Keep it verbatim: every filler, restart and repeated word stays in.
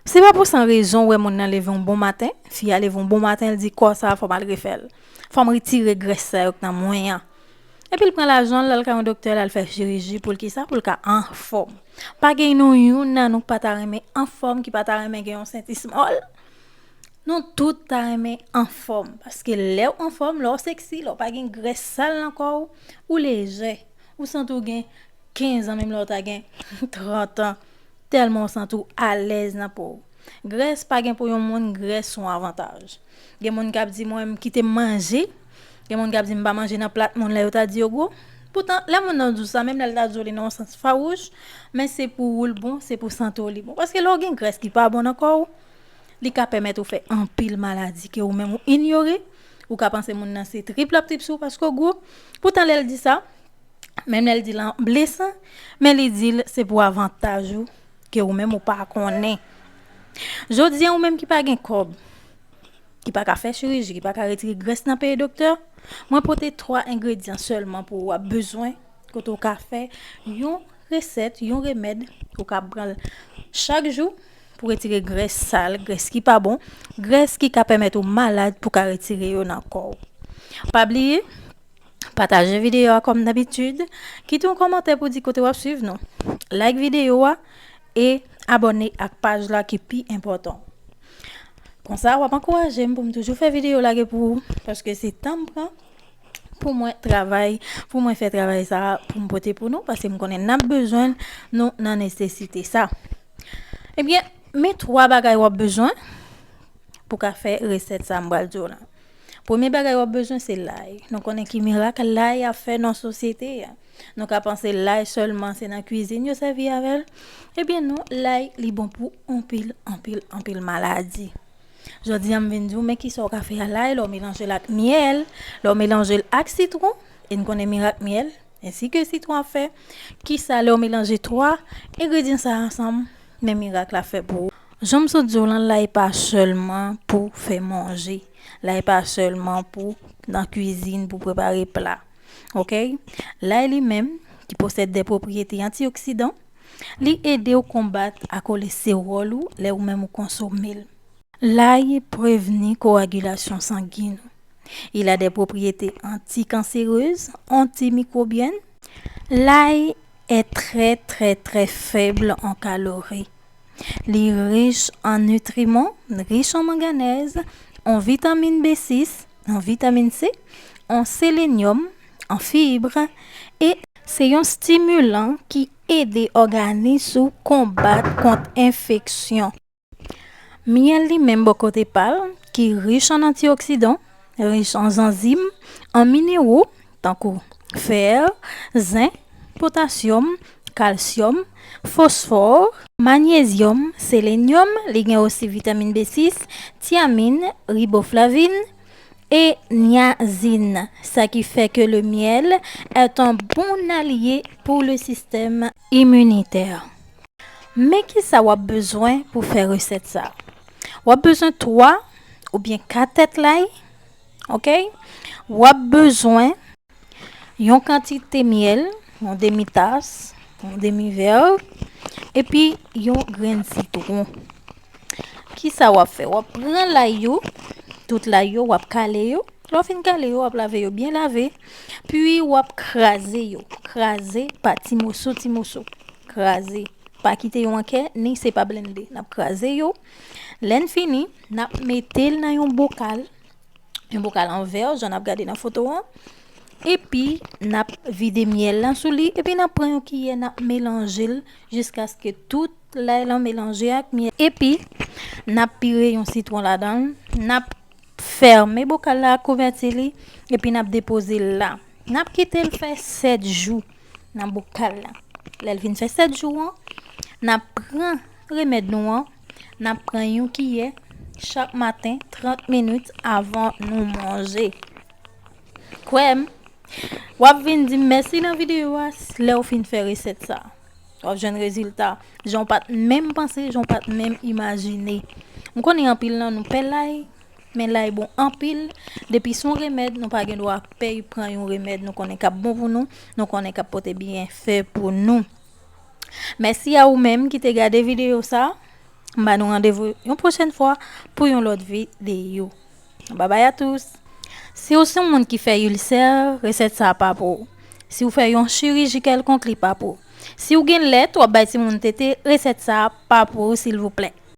Se pa pou san rezon ou wè moun nan leve yon bon maten, fi a leve yon bon maten, l di, "Kò sa a, fò m al refè l. Fò m retire grès sa yo k nan mwen an." Epi l pran lajan l, l al kay yon doktè, l al fè chiriji pou l ki sa, pou l ka anfòm. Pa gen nou youn nan nou k pa ta renmen anfòm, ki pa ta renmen gen yon senti smòl. Nou tout ta renmen anfòm, paske lè w anfòm, lè w seksi, lè w pa gen grès sal nan kò w, ou lejè. Ou santi w gen kenz an, menm lè w ta gen trant an, tèlman w santi w alèz nan po w. Grès pa gen pou yon moun, grès se yon avantaj. Gen moun k ap di, "Mwen, m kite m manje." Gen moun k ap di, "M pa manje nan plat moun," lè yo ta di yo gwo. Poutan, lè moun nan di w sa, menm lè l ta di w li nan yon sans fawouch, men se pou ou l bon, se pou sante w li bon. Paske lè w gen grès ki pa bon nan kò w, li ka pèmèt ou fè anpil maladi ke ou menm ou inyore, ou ka panse moun nan se trip l ap trip sou ou paske w gwo. Poutan lè l di sa, menm lè l di l an blesan, men li di l se pou avantaj ou ke ou menm ou pa konnen. Jodi a, ou menm ki pa gen kòb, ki pa ka fè chiriji, ki pa ka retire grès nan peye doktè, mwen pote twa engredyan sèlman pou w ap bezwen, kote w ka fè yon resèt, yon remèd, ou ka pran l chak jou pou retire grès sal, grès ki pa bon, grès ki ka pèmèt ou malad pou ka retire yo nan kò w. Pa bliye, pataje videyo a kòm dabitid, kite yon kòmantè pou di kote w ap swiv nou. Like videyo a e abòne ak paj la ki pi enpòtan. Konsa, w ap ankouraje m pou m toujou fè videyo lage pou ou, paske se tan m pran pou mwen travay, pou mwen fè travay sa a, pou m pote pou nou, paske m konnen n ap bezwen l, nou nan nesesite sa. Ebyen, men twa bagay w ap bezwen pou ka fè resèt sa a m pral di w la. Premye bagay w ap bezwen se lay. Nou konnen ki mirak lay ap fè nan sosyete a. Nou ka panse lay sèlman se nan kwizin yo sèvi avè l. Ebyen non, lay li bon pou anpil, anpil, anpil maladi. Jodi a m vin di w, men kisa w ka fè a lay lè w melanje l ak myèl, lè w melanje l ak sitwon, e n konnen mirak myèl, ensi ke sitwon ap fè. Kisa lè w melanje twa engredyan sa a ansanm, men mirak l ap fè pou ou. Jan m sot di w lan, lay pa sèlman pou fè manje. Lay pa sèlman pou nan kwizin, pou prepare pla. Oke? Lay li menm, ki posède de pwopriyete antioksidan, li ede w konbat a kolestewòl ou lè ou menm ou konsome l. Lay prevni koagilasyon sangin. Il a des propriétés anticancéreuses, antimicrobiennes. Lay est très, très, très faible en calories. Li rich an nitriman, rich an manganèz, an vitamin B sis, an vitamin C, an selenyòm, an fib, e se yon stimilan ki ede òganis ou konbat kont enfeksyon. Myèl li menm bò kote pa l, ki rich an antioksidan, rich an zanzim, an minero, tankou fè, zen, potasyòm, kalsyòm, fosfò, manyezyòm, selenyòm, li gen osi vitamin B sis, tiamin, riboflavin e niazin, sa ki fè ke le miel est un bon allié pour le système immunitaire. Men kisa w ap bezwen pou fè resèt sa a? W ap bezwen twa oubyen kat tèt lay, oke? W ap bezwen yon kantite myèl, yon demi tas, yon demi vè, epi yon grenn sitwon. Kisa w ap fè? W ap pran lay yo, tout lay yo, w ap kale yo. Lè w fin kale yo, w ap lave yo byen lave, pi w ap kraze yo. Kraze pa ti moso, ti moso. Kraze. Pa kite yo an kè, ni se pa blende. N ap kraze yo. Lè n fini, n ap mete l nan yon bokal. Yon bokal an vè, jan n ap gade nan foto an. Epi, n ap vide myèl lan sou li, epi n ap pran yon kiyè, n ap melanje l jiskaske tout lay lan melanje ak myèl. Epi, n ap pire yon sitwon ladan l. N ap fèmen bokal la ak kouvèti li, epi n ap depoze l la. N ap kite l fè sèt jou nan bokal la. Lè l fin fè sèt jou an, n ap pran remèd nou an, n ap pran yon kiyè chak maten, trant minit avan nou manje. Kwè m, w ap vin di m mèsi nan videyo a lè w fin fè resèt sa. W ap jwenn rezilta jan w pa t menm panse, jan w pa t menm imajine. M konnen anpil nan nou pè lay, men lay bon anpil. Depi se yon remèd, nou pa gen dwa pè pran yon remèd nou konnen k ap bon pou nou, nou konnen k ap pote byenfè pou nou. Mèsi a ou menm ki te gade videyo sa. M ba nou randevou yon pwochèn fwa pou yon lòt videyo. Babay a tous. Si w se yon moun ki fè ilsè, resèt sa a pa pou ou. Si w fè yon chiriji kèlkonk, li pa pou ou. Si w gen lèt, w ap bay timoun tete, resèt sa a pa pou ou, silvouplè.